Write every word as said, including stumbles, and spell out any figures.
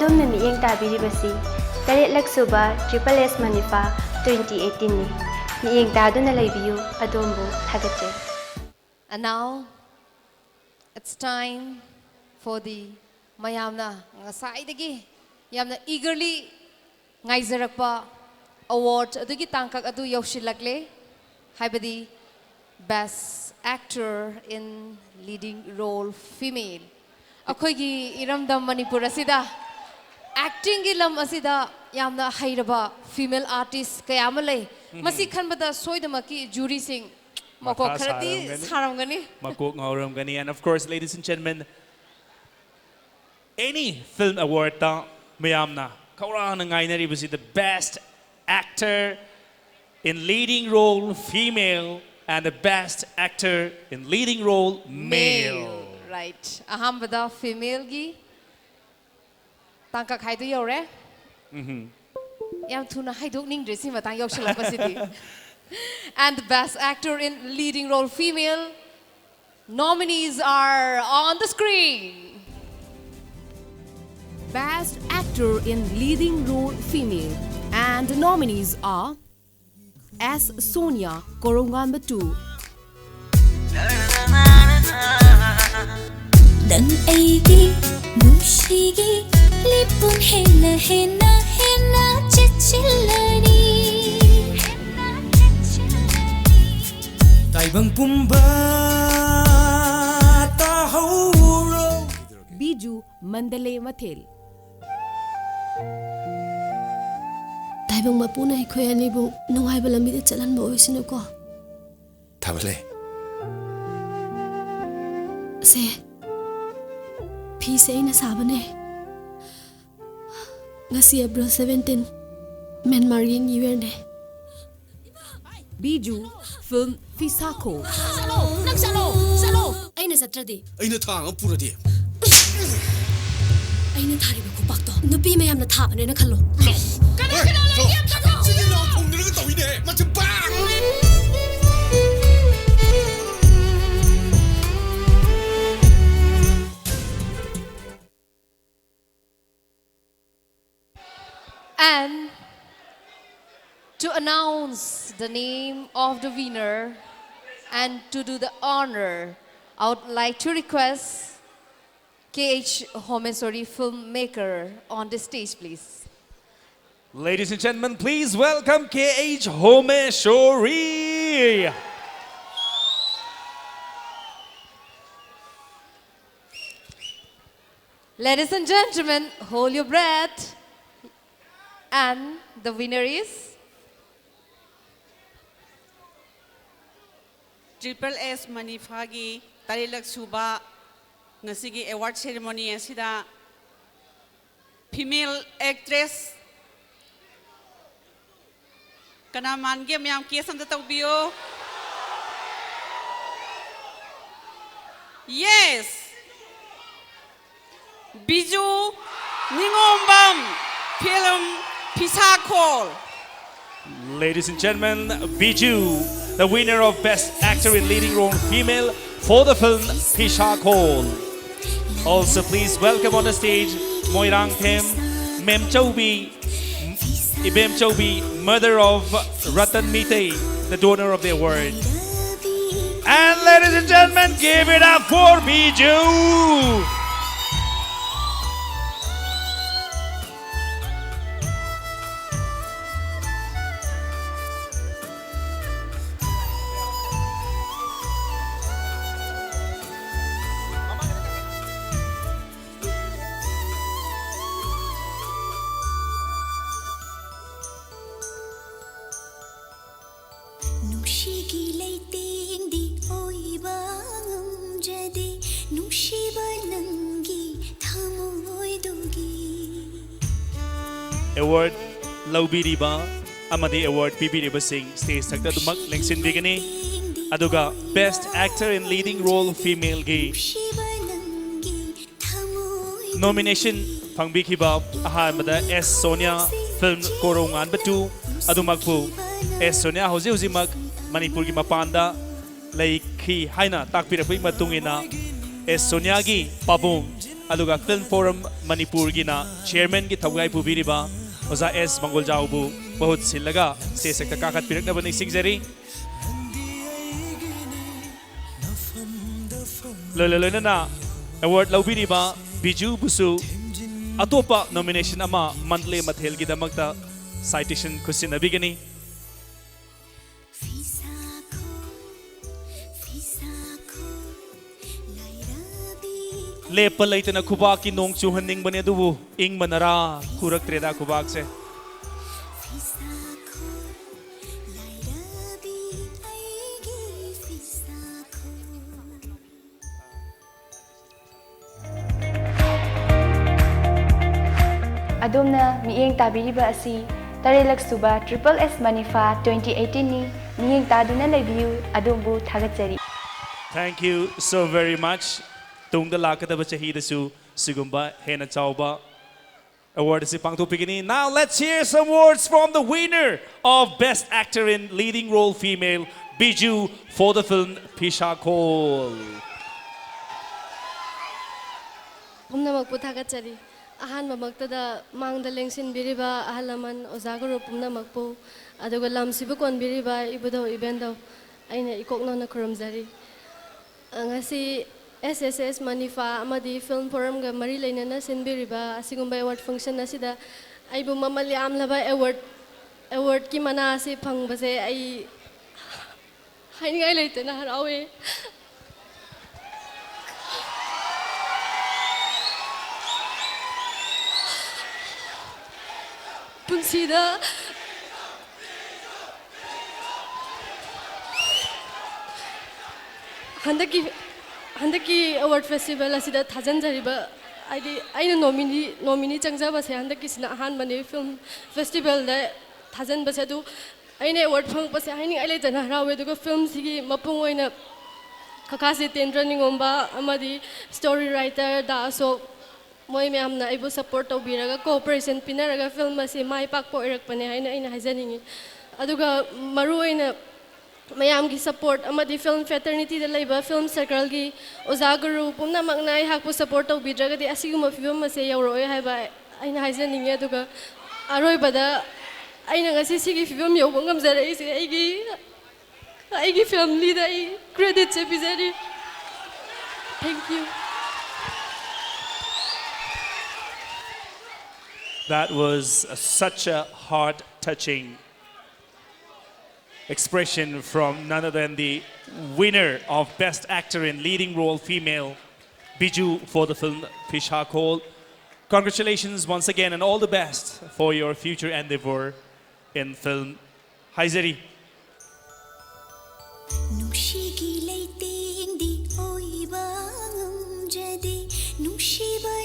ꯑꯗꯣꯝꯅ ꯃꯤꯠꯌꯦꯡ ꯇꯥꯕꯤꯔꯤꯕꯁꯤ ꯇꯔꯦꯠꯂꯛ ꯁꯨꯕ Triple S Manipha twenty eighteen ꯅꯤ꯫ ꯃꯤꯠꯌꯦꯡ ꯇꯥꯗꯨꯅ ꯂꯩꯕꯤꯌꯨ꯫ ꯑꯗꯣꯝꯕꯨ ꯊꯥꯒꯠꯆꯔꯤ꯫ And now, it's time for the ꯃꯌꯥꯝꯅ ꯉꯁꯥꯏꯗꯒꯤ ꯌꯥꯝꯅ eagerly ꯉꯥꯏꯖꯔꯛꯄ award ꯑꯗꯨꯒꯤ ꯇꯥꯡꯀꯛ ꯑꯗꯨ ꯌꯧꯁꯤꯜꯂꯛꯂꯦ, ꯍꯥꯏꯕꯗꯤ Best Actor in Leading Role Female꯫ ꯑꯩꯈꯣꯏꯒꯤ ꯏꯔꯝꯗꯝ ꯃꯅꯤꯄꯨꯔ ꯑꯁꯤꯗ actingꯒꯤ ꯂꯝ ꯑꯁꯤꯗ ꯌꯥꯝꯅ ꯍꯩꯔꯕ female artist ꯀꯌꯥ ꯑꯃ ꯂꯩ꯫ ꯃꯁꯤ ꯈꯟꯕꯗ ꯁꯣꯏꯗꯃꯛꯀꯤ juryꯁꯤꯡ ꯃꯀꯣꯛ ꯃꯊꯥ ꯈꯔꯗꯤ ꯁꯥꯔꯝꯒꯅꯤ꯫ ꯁꯥꯔꯝꯒꯅꯤ꯫ ꯃꯀꯣꯛ ꯉꯥꯎꯔꯝꯒꯅꯤ꯫ And of course, ladies and gentlemen, any film awardꯇ ꯃꯌꯥꯝꯅ ꯈꯧꯔꯥꯡꯅ ꯉꯥꯏꯅꯔꯤꯕꯁꯤ the best actor in leading role female and the best actor in leading role male. Right. ꯑꯍꯥꯟꯕꯗ femaleꯒꯤ ꯇꯥꯡꯀꯛ ꯍꯥꯏꯗꯨ ꯌꯧꯔꯦ꯫ ꯌꯥꯝ ꯊꯨꯅ ꯍꯥꯏꯗꯣꯛꯅꯤꯡꯗ꯭ꯔꯦ ꯁꯤ ꯃꯇꯥꯡ ꯌꯧꯁꯤꯜꯂꯛꯄꯁꯤꯗꯤ꯫ And the best actor in leading role female nominees are on the screen. Best Actor in Leading Role Female, and the nominees are S Sonia, Koronganba two, ꯅꯪ ꯑꯩꯒꯤ ꯅꯨꯡꯁꯤꯒꯤ ꯂꯤꯞꯄꯨꯝ ꯍꯦꯟꯅ ꯍꯦꯟꯅ ꯍꯦꯟꯅ ꯆꯦꯠꯁꯤꯜꯂꯅꯤ꯫ ꯇꯥꯏꯕꯪ ꯄꯨꯝꯕ ꯇꯥꯍꯧꯔꯣ꯫ Biju, Mandalay Mathel꯫ ꯇꯥꯏꯕꯪ ꯃꯄꯨꯅ ꯑꯩꯈꯣꯏ ꯑꯅꯤꯕꯨ ꯅꯨꯡꯉꯥꯏꯕ ꯂꯝꯕꯤꯗ ꯆꯠꯍꯟꯕ ꯑꯣꯏꯁꯅꯨꯀꯣ꯫ ꯊꯥꯕꯂꯦ꯫ ꯁꯦ, ꯐꯤꯁꯦ ꯑꯩꯅ ꯁꯥꯕꯅꯦ꯫ ꯉꯁꯤ April seventeen, ꯃ꯭ꯌꯥꯟꯃꯥꯔꯒꯤ New Yearꯅꯦ꯫ Biju, film Fisakho꯫ ꯆꯠꯂꯣ! ꯅꯪ ꯆꯠꯂꯣ! ꯆꯠꯂꯣ! ꯑꯩꯅ ꯆꯠꯇ꯭ꯔꯗꯤ? ꯑꯩꯅ ꯊꯥꯡ ꯑꯃ ꯄꯨꯔꯗꯤ? ꯑꯩꯅ ꯊꯥꯔꯤꯕ ꯈꯨꯄꯥꯛꯇꯣ ꯅꯨꯄꯤ ꯃꯌꯥꯝꯅ ꯊꯥꯕꯅꯦꯅ ꯈꯜꯂꯣ꯫ ꯀꯅꯥ ꯀꯅꯥ ꯂꯩꯒꯦ ꯑꯝꯇ ꯈꯪꯁꯤꯟꯅꯣ! ꯅꯥꯎ ꯊꯣꯡꯗꯨꯅꯒ ꯇꯧꯏꯅꯦ, ꯃꯆꯤꯟ ꯄꯥꯛ! announce the name of the winner and to do the honor, I would like to request K H Homeshwari, filmmaker, on the stage, please. Ladies and gentlemen, please welcome K H Homeshwari. Ladies and gentlemen, hold your breath. And the winner is Triple S ꯃꯅꯤꯐꯥꯒꯤ ꯇꯔꯦꯠꯂꯛ ꯁꯨꯕ ꯉꯁꯤꯒꯤ award ceremony ꯑꯁꯤꯗ female actress ꯀꯅꯥ ꯃꯥꯟꯒꯦ? ꯃꯌꯥꯝ guess ꯑꯝꯇ ꯇꯧꯕꯤꯌꯣ꯫ Yes. Biju ꯅꯤꯉꯣꯝꯕꯝ, film ꯐꯤꯁꯥꯈꯣꯜ꯫ Ladies and gentlemen, Biju, the winner of Best Actor in Leading Role Female for the film Phishakhol. Also, please welcome on the stage Moirangthem Memchaubi, Ibemchaubi, mother of Ratan Meitei, the donor of the award. And ladies and gentlemen, give it up for Biju. ꯅꯨꯡꯁꯤꯒꯤ ꯂꯩꯇꯦꯡꯗꯤ ꯑꯣꯏꯕ ꯉꯝꯖꯗꯦ, ꯅꯨꯡꯁꯤꯕ ꯅꯪꯒꯤ ꯊꯃꯣꯏꯗꯨꯒꯤ꯫ Award ꯂꯧꯕꯤꯔꯤꯕ ꯑꯃꯗꯤ award ꯄꯤꯕꯤꯔꯤꯕꯁꯤꯡ stage ꯊꯛꯇ ꯑꯗꯨꯃꯛ ꯂꯦꯡꯁꯤꯟꯕꯤꯒꯅꯤ꯫ ꯑꯗꯨꯒ Best Actor in Leading Role Femaleꯒꯤ nomination ꯐꯪꯕꯤꯈꯤꯕ ꯑꯍꯥꯟꯕꯗ ꯑꯦꯁ Sonia, film ꯀꯣꯔꯧ ꯉꯥꯟꯕ two ꯑꯗꯨꯃꯛꯄꯨ ꯑꯦꯁ ꯁꯣꯅꯤꯌꯥ ꯍꯧꯖꯤꯛ ꯍꯧꯖꯤꯛꯃꯛ ꯃꯅꯤꯄꯨꯔꯒꯤ ꯃꯄꯥꯟꯗ ꯂꯩꯈꯤ ꯍꯥꯏꯅ ꯇꯥꯛꯄꯤꯔꯛꯄꯒꯤ ꯃꯇꯨꯡ ꯏꯟꯅ ꯑꯦꯁ ꯁꯣꯅꯤꯌꯥꯒꯤ ꯄꯥꯕꯨꯡ ꯑꯗꯨꯒ Film Forum ꯃꯅꯤꯄꯨꯔꯒꯤꯅ chairmanꯒꯤ ꯊꯧꯒꯥꯏ ꯄꯨꯕꯤꯔꯤꯕ ꯑꯣꯖꯥ ꯑꯦꯁ ꯃꯪꯒꯣꯜꯖꯥꯎꯕꯨ ꯃꯍꯨꯠ ꯁꯤꯜꯂꯒ ꯁ꯭ꯇꯦꯖꯇ ꯀꯥꯈꯠꯄꯤꯔꯛꯅꯕ ꯅꯤꯡꯁꯤꯡꯖꯔꯤ꯫ ꯂꯣꯏꯅ ꯂꯣꯏꯅꯅ ꯑꯦꯋꯥꯔꯗ ꯂꯧꯕꯤꯔꯤꯕ ꯕꯤꯖꯨꯕꯨꯁꯨ ꯑꯇꯣꯞꯄ ꯅꯣꯃꯤꯅꯦꯁꯟ ꯑꯃ ꯃꯟꯗꯂꯦ ꯃꯊꯦꯜꯒꯤꯗꯃꯛꯇ ꯁꯥꯏꯇꯦꯁꯟ ꯈꯨꯠꯁꯤꯟꯅꯕꯤꯒꯅꯤ꯫ ꯂꯦꯞꯄ ꯂꯩꯇꯅ ꯈꯨꯕꯥꯛꯀꯤ ꯅꯣꯡ ꯆꯨꯍꯟꯅꯤꯡꯕꯅꯦ, ꯑꯗꯨꯕꯨ ꯏꯪꯕꯅꯔꯥ ꯈꯨꯔꯛꯇ꯭ꯔꯦꯗ ꯈꯨꯕꯥꯛꯁꯦ꯫ ꯑꯗꯣꯝꯅ ꯃꯤꯠꯌꯦꯡ ꯇꯥꯕꯤꯔꯤꯕ ꯑꯁꯤ ꯇꯔꯦꯠꯂꯛ ꯁꯨꯕ Triple S Manifa twenty eighteen ꯅꯤ꯫ ꯃꯤꯠꯌꯦꯡ ꯇꯥꯗꯨꯅ ꯂꯩꯕꯤꯌꯨ꯫ ꯑꯗꯣꯝꯕꯨ ꯊꯥꯒꯠꯆꯔꯤ꯫ Thank you so very much. ꯇꯨꯡꯗ ꯂꯥꯛꯀꯗꯕ ꯆꯍꯤꯗꯁꯨ ꯁꯤꯒꯨꯝꯕ ꯍꯦꯟꯅ ꯆꯥꯎꯕ ꯑꯦꯋꯥꯔꯗ ꯑꯁꯤ ꯄꯥꯡꯊꯣꯛꯄꯤꯒꯅꯤ꯫ Now let's hear some words from the winner of Best Actor in Leading Role Female, Biju, for the film Phishakhol. ꯄꯨꯝꯅꯃꯛꯄꯨ ꯊꯥꯒꯠꯆꯔꯤ꯫ ꯑꯍꯥꯟꯕꯃꯛꯇꯗ ꯃꯥꯡꯗ ꯂꯦꯡꯁꯤꯟꯕꯤꯔꯤꯕ ꯑꯍꯜ ꯂꯃꯟ, ꯑꯣꯖꯥ ꯒꯨꯔꯨ ꯄꯨꯝꯅꯃꯛꯄꯨ, ꯑꯗꯨꯒ ꯂꯝꯁꯤꯕꯨ ꯀꯣꯟꯕꯤꯔꯤꯕ ꯏꯕꯨꯙꯧ ꯏꯕꯦꯟꯗꯧ, ꯑꯩꯅ ꯏꯀꯣꯛ ꯅꯧꯅ ꯈꯨꯔꯨꯝꯖꯔꯤ꯫ ꯉꯁꯤ S S S Manifa ꯑꯃꯗꯤ Film Forumꯒ ꯃꯔꯤ ꯂꯩꯅꯅ ꯁꯤꯟꯕꯤꯔꯤꯕ ꯑꯁꯤꯒꯨꯝꯕ ꯑꯦꯋꯥꯔꯗ ꯐꯪꯁꯟ ꯑꯁꯤꯗ ꯑꯩꯕꯨ ꯃꯃꯜ ꯌꯥꯝꯂꯕ ꯑꯦꯋꯥꯔꯗ, ꯑꯦꯋꯥꯔꯗꯀꯤ ꯃꯅꯥ ꯑꯁꯤ ꯐꯪꯕꯁꯦ ꯑꯩ ꯍꯥꯏꯅꯤꯡꯉꯥꯏ ꯂꯩꯇꯅ ꯍꯔꯥꯎꯋꯦ꯫ ꯄꯨꯟꯁꯤꯗ ꯍꯟꯗꯛꯀꯤ, ꯍꯟꯗꯛꯀꯤ ꯑꯦꯋꯥꯔꯗ ꯐꯦꯁꯇꯤꯚꯦꯜ ꯑꯁꯤꯗ ꯊꯥꯖꯤꯟꯖꯔꯤꯕ, ꯍꯥꯏꯗꯤ ꯑꯩꯅ ꯅꯣꯃꯤꯅꯤ, ꯅꯣꯃꯤꯅꯤ ꯆꯪꯖꯕꯁꯦ ꯍꯟꯗꯛꯀꯤꯁꯤꯅ ꯑꯍꯥꯟꯕꯅꯤ꯫ ꯐꯤꯜꯝ ꯐꯦꯁꯇꯤꯚꯦꯜꯗ ꯊꯥꯖꯤꯟꯕꯁꯦ, ꯑꯗꯨ ꯑꯩꯅ ꯑꯦꯋꯥꯔꯗ ꯐꯪꯉꯛꯄꯁꯦ ꯍꯥꯏꯅꯤꯡꯉꯥꯏ ꯂꯩꯇꯅ ꯍꯔꯥꯎꯋꯦ꯫ ꯑꯗꯨꯒ ꯐꯤꯜꯝꯁꯤꯒꯤ ꯃꯄꯨꯡ ꯑꯣꯏꯅ ꯀꯀꯥ ꯖꯤꯇꯦꯟꯗ꯭ꯔ ꯅꯤꯉꯣꯝꯕ ꯑꯃꯗꯤ ꯁ꯭ꯇꯣꯔꯤ ꯔꯥꯏꯇꯔ ꯗꯥ ꯑꯁꯣꯛ, ꯃꯣꯏ ꯃꯌꯥꯝꯅ ꯑꯩꯕꯨ ꯁꯞꯄꯣꯔꯠ ꯇꯧꯕꯤꯔꯒ, ꯀꯣꯑꯣꯄꯔꯦꯁꯟ ꯄꯤꯅꯔꯒ ꯐꯤꯜꯝ ꯑꯁꯤ ꯃꯥꯏ ꯄꯥꯛꯄ ꯑꯣꯏꯔꯛꯄꯅꯦ ꯍꯥꯏꯅ ꯑꯩꯅ ꯍꯥꯏꯖꯅꯤꯡꯉꯤ꯫ ꯑꯗꯨꯒ ꯃꯔꯨꯑꯣꯏꯅ ꯃꯌꯥꯝꯒꯤ ꯁꯞꯄꯣꯔꯠ ꯑꯃꯗꯤ ꯐꯤꯜꯝ ꯐ꯭ꯔꯦꯇꯔꯅꯤꯇꯤꯗ ꯂꯩꯕ ꯐꯤꯜꯝ ꯁꯔꯀꯜꯒꯤ ꯑꯣꯖꯥ ꯒꯨꯔꯨ ꯄꯨꯝꯅꯃꯛꯅ ꯑꯩꯍꯥꯛꯄꯨ ꯁꯞꯄꯣꯔꯠ ꯇꯧꯕꯤꯗ꯭ꯔꯒꯗꯤ ꯑꯁꯤꯒꯨꯝꯕ ꯐꯤꯕꯝ ꯑꯁꯦ ꯌꯧꯔꯛꯑꯣꯏ ꯍꯥꯏꯕ ꯑꯩꯅ ꯍꯥꯏꯖꯅꯤꯡꯉꯤ꯫ ꯑꯗꯨꯒ ꯑꯔꯣꯏꯕꯗ ꯑꯩꯅ ꯉꯁꯤ ꯁꯤꯒꯤ ꯐꯤꯕꯝ ꯌꯧꯕ ꯉꯝꯖꯔꯛꯏꯁꯦ ꯑꯩꯒꯤ ꯑꯩꯒꯤ ꯐꯦꯃꯤꯂꯤꯗ ꯑꯩ ꯀ꯭ꯔꯦꯗꯤꯠꯁꯦ ꯄꯤꯖꯔꯤ꯫ Thank you. That was a, such a heart touching expression from none other than the winner of Best Actor in Leading Role Female, Biju, for the film Phisha Khol. Congratulations once again and all the best for your future endeavor in film. ꯍꯥꯏꯖꯔꯤ꯫ ꯅꯨꯡꯁꯤꯒꯤ ꯂꯩꯇꯦꯡꯗꯤ ꯑꯣꯏꯕ ꯉꯝꯖꯗꯦ ꯅꯨꯡꯁꯤꯕ